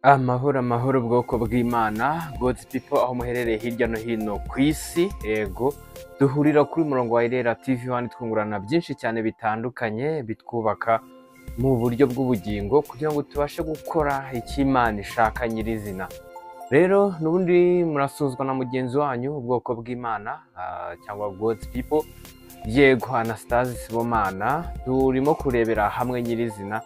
Amahoro amahoro bwoko bw'Imana, God's people, aho muherereye hirya no hino ku isi. Yego, duhurira kuri murongo wa Irera TV 1, twungurana byinshi cyane bitandukanye bitwubaka mu buryo bw'ubugingo kugira ngo tubashe gukora icyo Imana ishaka nyirizina. Rero n'ubundi murasuzwa na mugenzi wanyu, ubwoko bw'Imana, cyangwa God's people, yego, Anastase Sibomana. Turimo kurebera hamwe nyirizina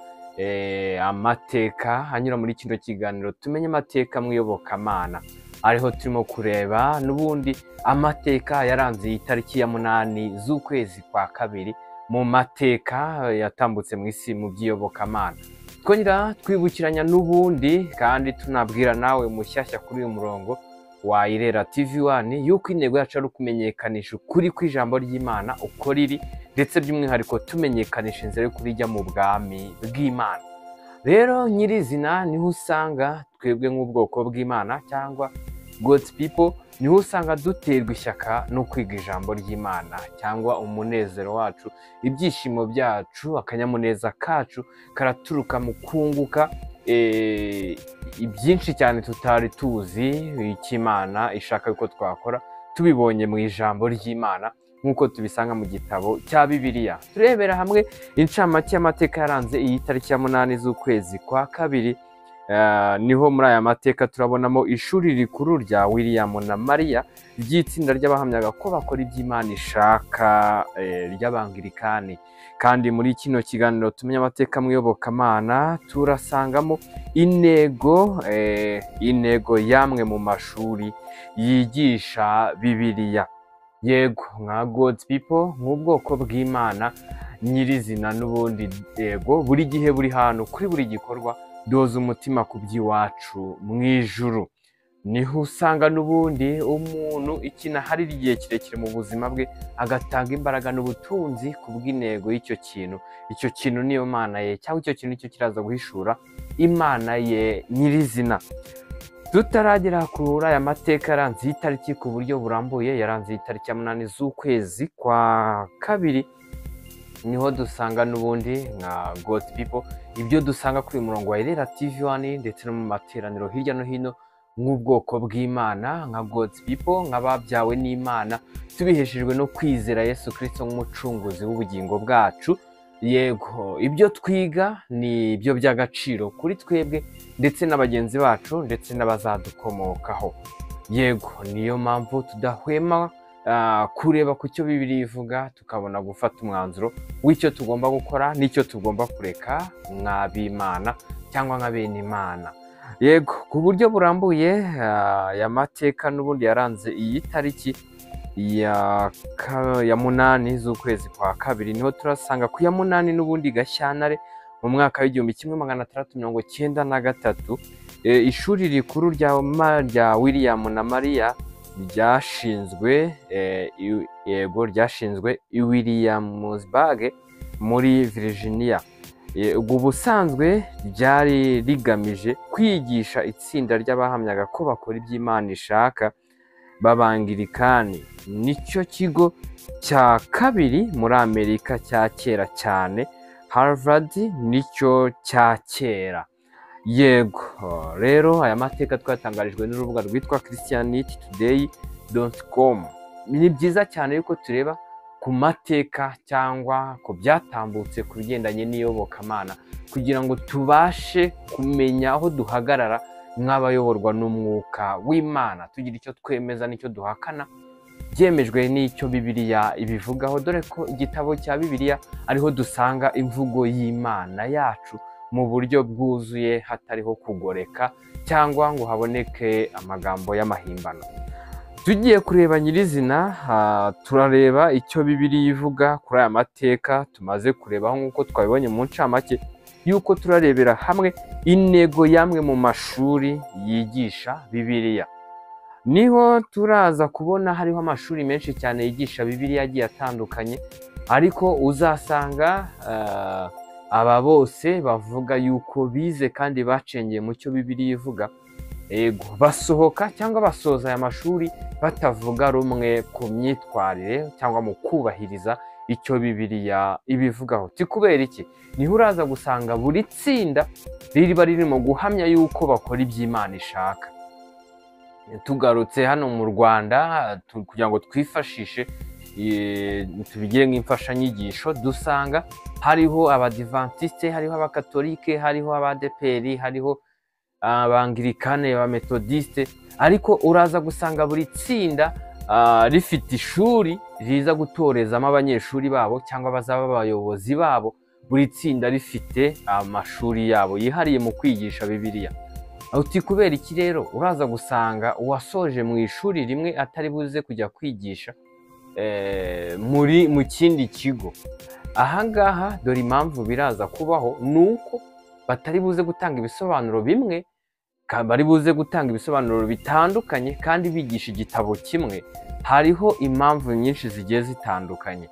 amateka anyura muri kino kiganiro Tumenye Amateka mu Iyobokamana, ariho turimo kureba n'ubundi amateka yaranze iyi tariki ya 8 z'ukwezi kwa kabiri mu mateka yatambutse mu isi mu by'iyobokamana. Twongera twibukiranya n'ubundi kandi tunabwira nawe mushyashya kuri uyu murongo wa Irera TV 1 yuko intego yacu ari ukumenyekanisha ukuri kw'ijambo ry'Imana uko riri, ndetse by'umwihariko tumenyekanisha inzira yo kurijya mu bwami bw'Imana. Rero nyirizina niho usanga twebwe nk'ubwoko bw'Imana cyangwa God's people, niho usanga duterwa ishyaka no kwiga ijambo ry'Imana, cyangwa umunezero wacu, ibyishimo byacu, akanyamuneza kacu karaturuka mu kunguka byinshi cyane tutari tuzi icyo Imana ishaka yuko twakora, tubibonye mu ijambo ry'Imana nk'uko tubisanga mu gitabo cya Bibiliya. Turebera hamwe incamake y'amateka yaranze iyi tariki ya 8 z'ukwezi kwa kabiri. Niho muri aya mateka turabonamo ishuri rikuru rya William na Maria ry'itsinda ry'abahamyaga ko bakora iby'Imana ishaka, ry'Abangirikani. Kandi muri kino kiganiro Tumenye Amateka mu Iyobokamana turasangamo intego y'amwe mu mashuri yigisha Bibiliya. Yego, nka God's people, nk'ubwoko bw'Imana nyirizina n'ubundi, yego, buri gihe, buri hantu, kuri buri gikorwa doza umutima ku by'iwacu mu ijuru. Niho usanga n'ubundi umuntu ikintu aharira igihe kirekire mu buzima bwe, agatanga imbaraga n'ubutunzi ku bw'intego y'icyo kintu. Icyo kintu niyo Mana ye, cyangwa icyo kintu nicyo kiraza guhishura Imana ye nyirizina. Tutaragera kuri aya mateka yaranze iyi tariki ku buryo burambuye, yaranze iyi tariki ya 8 z'ukwezi kwa kabiri, niho dusanga n'ubundi nka God's people ibyo dusanga kuri uyu murongo wa Irera TV 1 ndetse no mu materaniro hirya no hino nk'ubwoko bw'Imana, nka God's people, nk'ababyawe n'Imana tubiheshejwe no kwizera Yesu Kristo nk'umucunguzi w'ubugingo bwacu. Yego, ibyo twiga ni ibyo by'agaciro kuri twebwe ndetse na bagenzi bacu ndetse n'abazadukomokaho. Yego, niyo mpamvu tudahwema kureba ku cyo Bibiliya ivuga, tukabona gufata umwanzuro w'icyo tugomba gukora n'icyo tugomba kureka nk'ab'Imana cyangwa nka bene Imana. Yego, ku buryo burambuye aya mateka n'ubundi yaranze iyi tariki ya 8 z'ukwezi kwa kabiri, niho turasanga ku ya 8 n'ubundi Gashyantare mu mwaka w'1693, ishuri rikuru rya William na Maria ryashinzwe, yego, ryashinzwe i Williamsburg muri Virginia. Ubwo busanzwe ryari rigamije kwigisha itsinda ry'abahamyaga ko bakora iby'Imana ishaka b'Abangirikani. Nicyo kigo cya kabiri muri Amerika cya kera cyane, Harvard nicyo cya kera. Yego, rero aya mateka twatangarijwe n'urubuga rwitwa christianitytoday.com. Ni byiza cyane yuko tureba ku mateka cyangwa ku byatambutse ku bigendanye n'iyobokamana, kugira ngo tubashe kumenya aho duhagarara nk'abayoborwa n'umwuka w'Imana, tugira icyo twemeza n'icyo duhakana byemejwe n'icyo Bibiliya ibivugaho, dore ko igitabo cya Bibiliya ariho dusanga imvugo y'Imana yacu mu buryo bwuzuye, hatariho kugoreka cyangwa ngo haboneke amagambo y'amahimbano. Tugiye kureba nyirizina, turareba icyo Bibiliya ivuga kuri aya mateka tumaze kurebaho nk'uko twabibonye mu ncamake, yuko turarebera hamwe intego y'amwe mu mashuri yigisha Bibiliya. Niho turaza kubona hariho amashuri menshi cyane yigisha Bibiliya agiye atandukanye, ariko uzasanga aba bose bavuga yuko bize kandi bacengeye mu cyo Bibiliya ivuga. Yego, basohoka cyangwa basoza aya mashuri batavuga rumwe ku myitwarire cyangwa mu kubahiriza icyo Bibiliya ibivugaho. Kubera iki? Niho uraza gusanga buri tsinda riba ririmo guhamya yuko bakora iby'Imana ishaka. Tugarutse hano mu Rwanda kugira ngo twifashishe tubigire nk'imfashanyigisho, dusanga hariho abadivantiste, hariho abakatolike, hariho abadeperi, hariho abangirikane, abametodiste, ariko uraza gusanga buri tsinda rifite ishuri riza gutorezamo abanyeshuri babo cyangwa bazaba abayobozi babo. Buri tsinda rifite amashuri yabo yihariye mu kwigisha Bibiliya. Uti kubera iki rero? Uraza gusanga uwasoje mu ishuri rimwe atari buze kujya kwigisha mu kindi kigo. Ahangaha dore impamvu biraza kubaho, nuko batari buze gutanga ibisobanuro bimwe, bari buze gutanga ibisobanuro bitandukanye kandi bigisha igitabo kimwe. Hariho impamvu nyinshi zigiye zitandukanye.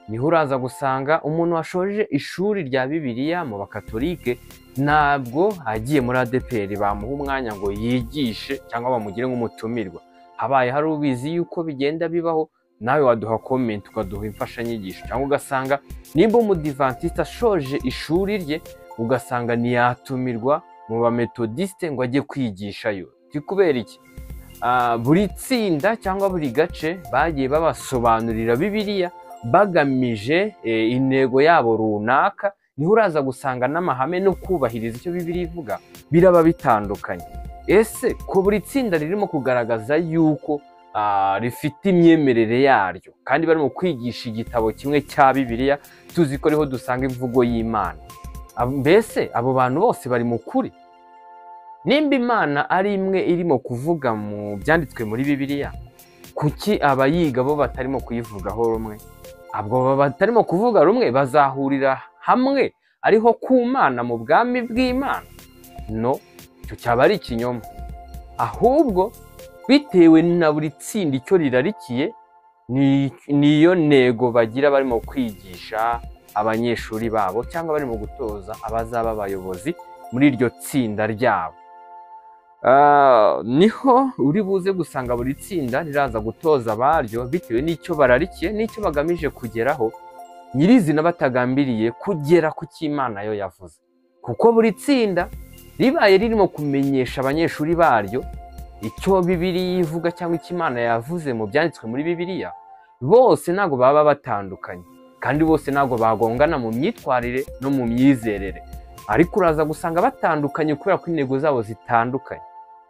Niho uraza gusanga umuntu washoje ishuri rya Bibiliya mu bakatolike ntabwo agiye muri ADPR bamuha umwanya ngo yigishe cyangwa bamugire nk'umutumirwa. Habaye hari ubizi yuko bigenda bibaho, nawe waduha comment ukaduha imfashanyigisho, cyangwa ugasanga nimba umudivantiste ashoje ishuri rye ugasanga ntiyatumirwa mu bametodiste ngo ajye kwigishayo. Kubera iki? Buri tsinda cyangwa buri gace bagiye babasobanurira Bibiliya bagamije intego yabo runaka. Niho uraza gusanga n'amahame no kubahiriza icyo Bibiliya ivuga biraba bitandukanye. Ese ko buri tsinda ririmo kugaragaza yuko rifite imyemerere yaryo kandi barimo kwigisha igitabo kimwe cya Bibiliya, tuzi ko ariho dusanga imvugo y'Imana, mbese abo bantu bose bari mu kuri? Nimba Imana ari imwe irimo kuvuga mu byanditswe muri Bibiliya, kuki abayiga bo batarimo kuyivugaho rumwe? Abo batarimo kuvuga rumwe bazahurira hamwe ariho ku Mana mu bwami bw'Imana? No, icyo cyaba ari ikinyoma. Ahubwo bitewe na buri tsinda icyo rirarikiye, niyo ntego bagira barimo kwigisha abanyeshuri babo cyangwa barimo gutoza abazaba abayobozi muri iryo tsinda ryabo. Niho uri buze gusanga buri tsinda riraza gutoza abaryo bitewe n'icyo bararikiye n'icyo bagamije kugeraho, nyirizina batagambiriye kugera ku cy'Imana yo yavuze. Kuko buri tsinda ribaye ririmo kumenyesha abanyeshuri baryo icyo Bibiliya ivuga cyangwa icyo Imana yavuze mu byanditswe muri Bibiliya, bose ntabwo baba batandukanye kandi bose ntabwo bagongana mu myitwarire no mu myizerere, ariko uraza gusanga batandukanye kubera ko intego zabo zitandukanye.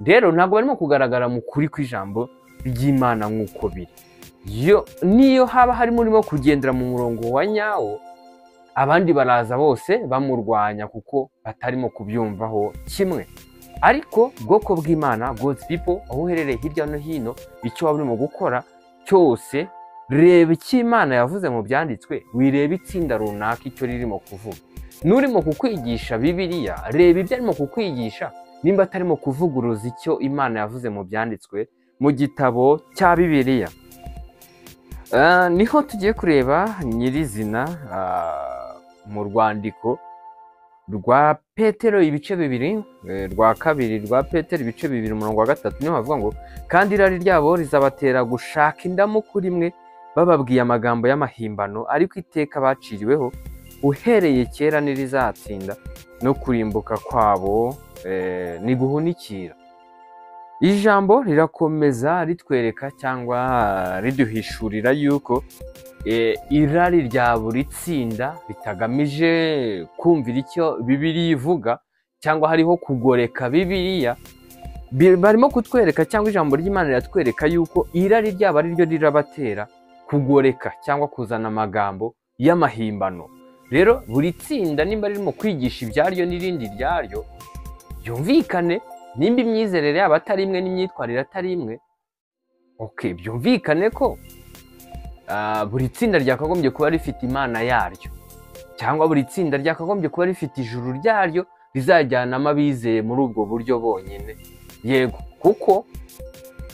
Rero ntabwo barimo kugaragara mu kuri kw'ijambo ry'Imana nk'uko biri. Niyo haba harimo urimo kugendera mu murongo wa nyawo, abandi baraza bose bamurwanya kuko batarimo kubyumvaho kimwe. Ariko bwoko bw'Imana, God's people, aho uherereye hirya no hino, icyo waba urimo gukora cyose, reba icyo Imana yavuze mu byanditswe, wirebe itsinda runaka icyo ririmo kuvuga. N'urimo kukwigisha Bibiliya, reba ibyo arimo kukwigisha nimba atarimo kuvuguruza icyo Imana yavuze mu byanditswe mu gitabo cya Bibiliya. Niho tugiye kureba nyirizina mu rwandiko rwa Petero ibice bibiri, rwa kabiri rwa Petero ibice bibiri umurongo wa 3, niho bavuga ngo kandi irari ryabo rizabatera gushaka indamu kuri mwe, bababwiye amagambo y'amahimbano, ariko iteka baciriweho uhereye kera ntirizatsinda, no kurimbuka kwabo ni guhunikira. Ijambo rirakomeza ritwereka cyangwa riduhishurira yuko irari rya buri tsinda ritagamije kumvira icyo Bibiliya ivuga cyangwa hariho kugoreka Bibiliya. Barimo kutwereka cyangwa ijambo ry'Imana riratwereka yuko irari ryabo ari ryo rirabatera kugoreka cyangwa kuzana amagambo y'amahimbano. Rero buri tsinda nimba ririmo kwigisha ibyaryo n'irindi ryaryo, byumvikane nimba imyizerere yabo atari imwe n'imyitwarire atari imwe, okay, byumvikane ko buri tsinda ryakagombye kuba rifite Imana yaryo, cyangwa buri tsinda ryakagombye kuba rifite ijuru ryaryo rizajyanamo abizeye muri ubwo buryo bonyine. Yego, kuko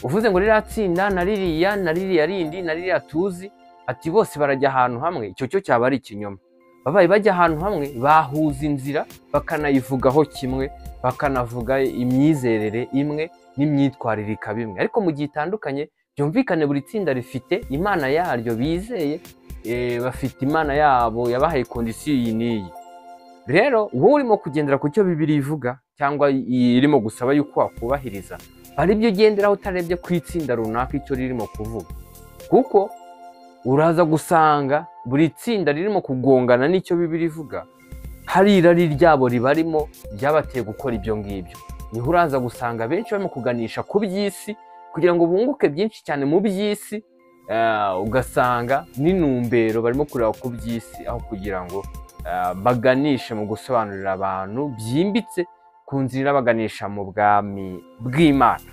uvuze ngo ririya tsinda na ririya na ririya rindi na ririya tuzi, ati bose barajya ahantu hamwe, icyo cyo cyaba ari ikinyoma. Babaye bajya ahantu hamwe bahuza inzira bakanayivugaho kimwe, bakanavuga imyizerere imwe n'imyitwarire ikaba imwe, ariko mu gihe itandukanye Byumvikane, buri tsinda rifite imana yaryo bizeye, bafite imana yabo yabahaye condition iyi n'iyi. Rero wowe urimo kugendera ku cyo Bibiliya ivuga cyangwa irimo gusaba yuko wakubahiriza, ari byo ugenderaho utarebye ku itsinda runaka icyo ririmo kuvuga, kuko uraza gusanga buri tsinda ririmo kugongana n'icyo Bibiliya ivuga, hari irari ryabo ribarimo ryabateye gukora ibyo ngibyo. Niho uraza gusanga benshi barimo kuganisha ku by'isi kugira ngo bunguke byinshi cyane mu by'isi, ugasanga n'intumbero barimo kureba ku by'isi aho kugira ngo baganishe mu gusobanurira abantu byimbitse ku nzira baganisha mu bwami bw'Imana.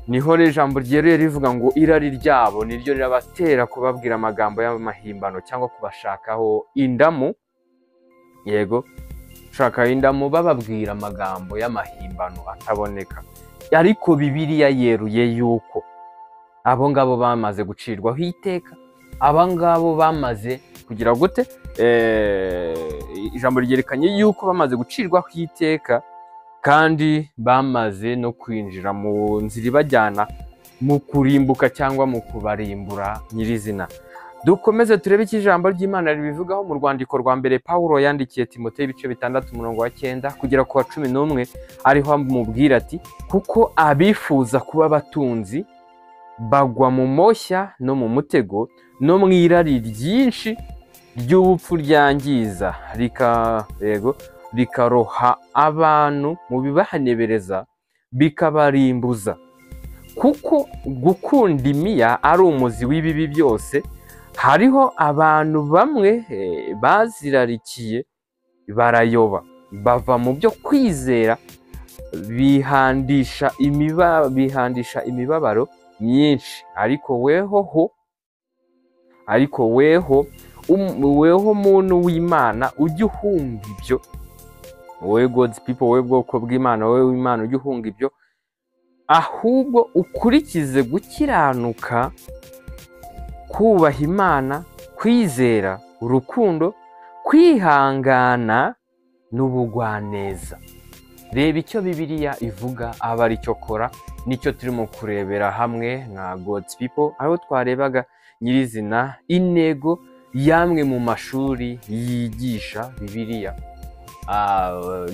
Niho rero ijambo ryeruye rivuga ngo irari ryabo niryo rirabatera kubabwira amagambo y'amahimbano cyangwa kubashakaho indamu. Yego, shaka indamu bababwira amagambo y'amahimbano ataboneka. Ariko Bibiliya yeruye yuko abo ngabo bamaze gucirwaho iteka, aba ngabo bamaze kugira gute? Ijambo ryerekanye yuko bamaze gucirwaho iteka kandi bamaze no kwinjira mu nzira ibajyana mu kurimbuka cyangwa mu kubarimbura nyirizina. Dukomeze turebe icyo ijambo ry'Imana ribivugaho mu rwandiko rwa mbere Pawulo yandikiye Timoteyo, ibice 6 umurongo wa 9 kugera ku wa 11, ariho amubwira ati: kuko abifuza kuba abatunzi bagwa mu moshya no mu mutego no mu irari ryinshi ry'ubupfu ryangiza, rikaroha abantu mu bibahanebereza bikabarimbuza. Kuko gukunda imiya ari umuzi w'ibibi byose, hariho abantu bamwe bazirarikiye barayoba, bava mu byo kwizera, bihandisha imibabaro myinshi. Ariko weho muntu w'Imana ujye uhunga ibyo, wowe God's people, wowe bwoko bw'Imana, wowe w'Imana ujye uhunga ibyo, ahubwo ukurikize gukiranuka, kubaha Imana, kwizera, urukundo, kwihangana n'ubugwaneza. Reba icyo Bibiliya ivuga aba aricyo kora, nicyo turimo kurebera hamwe nka God's people, aho twarebaga nyirizina intego yamwe mu mashuri yigisha Bibiliya.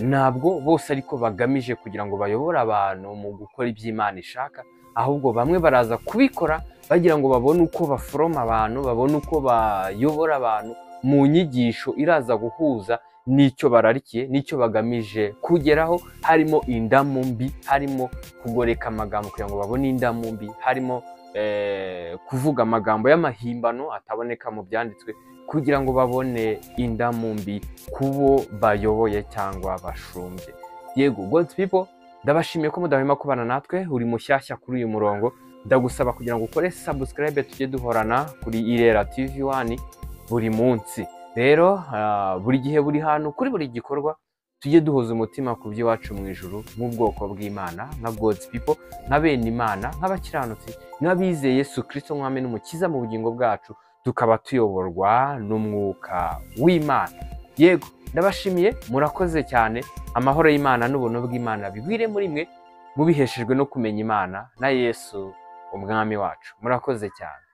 Ntabwo bose ariko bagamije kugira ngo bayobore abantu mu gukora iby'Imana ishaka, ahubwo bamwe baraza kubikora bagira ngo babone uko baforoma abantu, babone uko bayobora abantu mu nyigisho iraza guhuza n'icyo bararikiye n'icyo bagamije kugeraho. Harimo indamu mbi, harimo kugoreka amagambo kugira ngo babone indamu mbi, harimo kuvuga amagambo y'amahimbano ataboneka mu byanditswe kugira ngo babone indamu mbi kubo bayoboye cyangwa bashumbye. Yego God's people, ndabashimiye ko mudahwema kubana natwe. Uri mushyashya kuri uyu murongo, ndagusaba kugira ngo ukore subscribe tujye duhorana kuri Irera TV 1 buri munsi. Rero buri gihe, buri hantu, kuri buri gikorwa tujye duhoza umutima ku by'iwacu mu ijuru nk'ubwoko bw'Imana, nka God's people, nka bene Imana, nk'abakiranutsi, nk'abizeye Yesu Kristo nk'Umwami n'Umukiza mu bugingo bwacu, tukaba tuyoborwa n'umwuka w'Imana. Yego, ndabashimiye, murakoze cyane. Amahoro y'Imana n'ubuntu bw'Imana bigwire muri mwe, mubiheshejwe no kumenya Imana na Yesu Umwami wacu. Murakoze cyane.